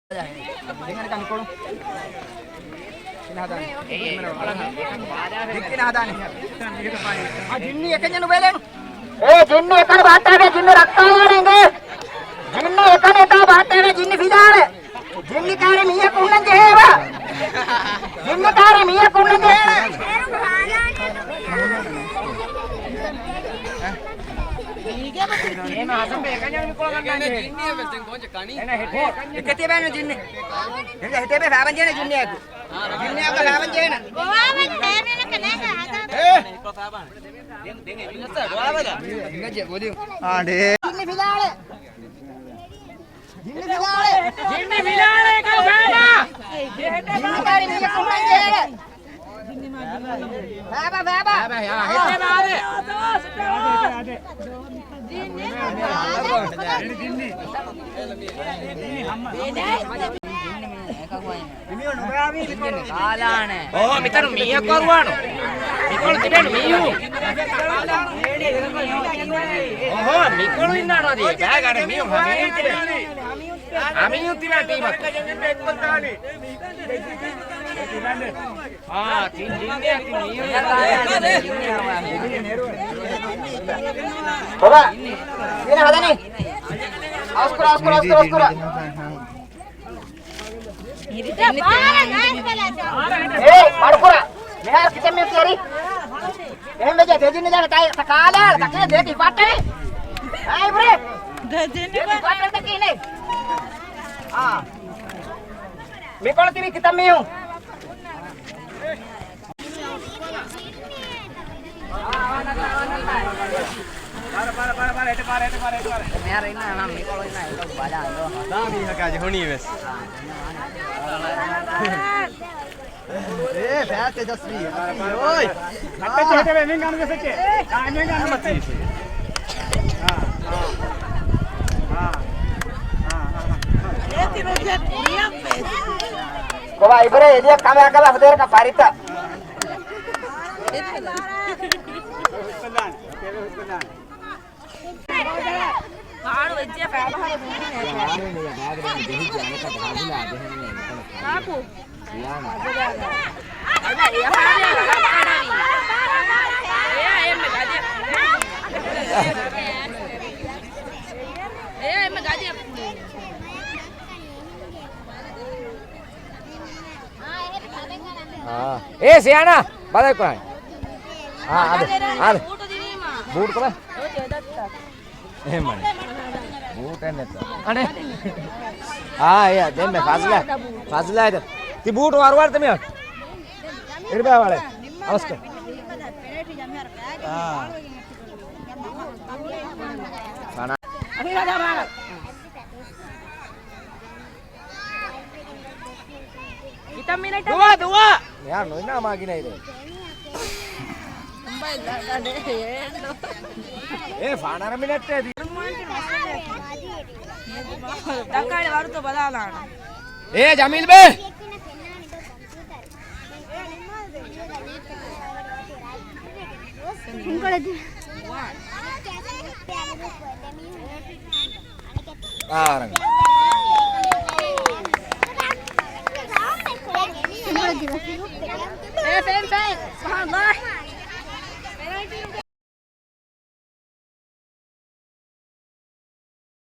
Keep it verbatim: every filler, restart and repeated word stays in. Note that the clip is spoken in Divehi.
އާ، ޖިންނި އެކަންޏެއް ނުބޭލޭނު. އޭ، ޖިންނި އެކަން ބަހައްޓާބެ، ޖިންނި ރައްކާލާނެ އިނގޭ. ޖިންނި އެކަން އެތާ ބަހައްޓާބެ، ޖިންނި ފިލާޅެ. ޖިންނި ކާރެ މީހަކު ހުންނަން ޖެހޭވާ. ޖިންނި ކާރެ މީހަކު ހުންނަން ޖެހޭވާ. އެކަތި ބޭނު ޖިންނި. ހިތޭބެ ފާބަން ޖޭނެ ޖިންނިއަކު. ޖިންނިއަކު ފާބަން ޖޭނެ. އާނޑޭ. ޖިންނި ފިލާޅެ. ޖިންނި ފިލާޅެ. ޖިންނި ފިލާޅެ ކައު ބޭނާ. ޖިންނި ކާރި މީހަކު ހުންނަން ޖެހޭ. ބާބާ، ބާބާ. ބާބާ، ޔާ، ހެއްޓެ ބާދެ. ކާލާނެ. އޯ، މިތަނު މީހަކު އަރުވާނު. މިކޮޅު ތިބޭނު މީހުން. އޯހޯ، މިކޮޅު އިންނާނު އަދި. ބައި ގާޑެ މީހުން ހަމީހުން ތިބޭ. ހަމީހުން ތިބޭ ޓީމަށް. އާ، ތިން ޖިންނިއަކީ މީހުން. ބަބާ، ގިނަ ހަދަނީ. އަސްކުރާ، އަސްކުރާ، އަސްކުރާ، އަސްކުރާ. އޭ، މަޑުކުރާ. މިހާރު ކިތަންމީހުން ތިއަރީ. އެހެން ވެއްޖެ ދެ ޖިންނި ދާނެ ތައި، ތަ ކާލާ، ތަކޭ ދޭތި ހިފައްޓަނީ. އާ، އިބްރޭ. ދެ ޖިންނި ދޭތި ހިފައްޓަނީ ތަކީ ނޭ. އާ. މިކޮޅު ތިބި ކިތަންމީހުން. މިހާރު އިންނަ މިކޮޅު އިންނަ އެކަކު ބަލާ ދޯ. ދާ މީހަކާ ޖެހުނީވެސް. އޭ، ފައި ތޭޖަސްވީ. އޮތް. އައްޓެއްޗެ ހިޓެވެ، މިން ގަނުގެ ސެއްޗެ. އާ، މިން ގަނުގެ ސެއްޗެ. ކޮބާ އިބްރޭ އެދިޔަ ކަމެއް ކަލާ ފުދޭރަކަށް ފަރިތަ. ފާޅު ވެއްޖެ ފައިބަހަރު ދޫނީ ނޭތޯ. ކާކު؟ އަދަ އެޔާ ފާދޭ ވަރަށް ކަޑަވި. އެޔާ އެންމެ ގަދި. އެޔާ އެންމެ ގަދި. އާ. އޭ ސިޔާނާ، ބަލައްކަ. އާ، އާދެ، އާދެ. ބޫޓު ކޮބާ؟ އެހެން މަނެ. ބޫޓެއް ނެތަ. އަނެ. އާ، އޭ، ދެންމެ ފަޒްލާ. ފަޒްލާ ދެ. ތި ބޫޓު ވަރުވާރުތަ މިޔާ. އިރިބާ ވާޅެ. އަވަސްކޮ. އާ. ފަނާ. ކިތައް މިނެޓް؟ ދުވާ، ދުވާ. މިހާރު ނުއިންނާ މާ ގިނައިރޭ. އޭ، ފާނަރަ މިނެޓް ދި. ދައްކާލެ ވަރުތޯ ބަލާލާނަ. އޭ، ޖަމީލް ބޭ. އާ، ރަނގަޅު. އޭ، ފެން، ފެން. ސުބްޙާނަﷲ.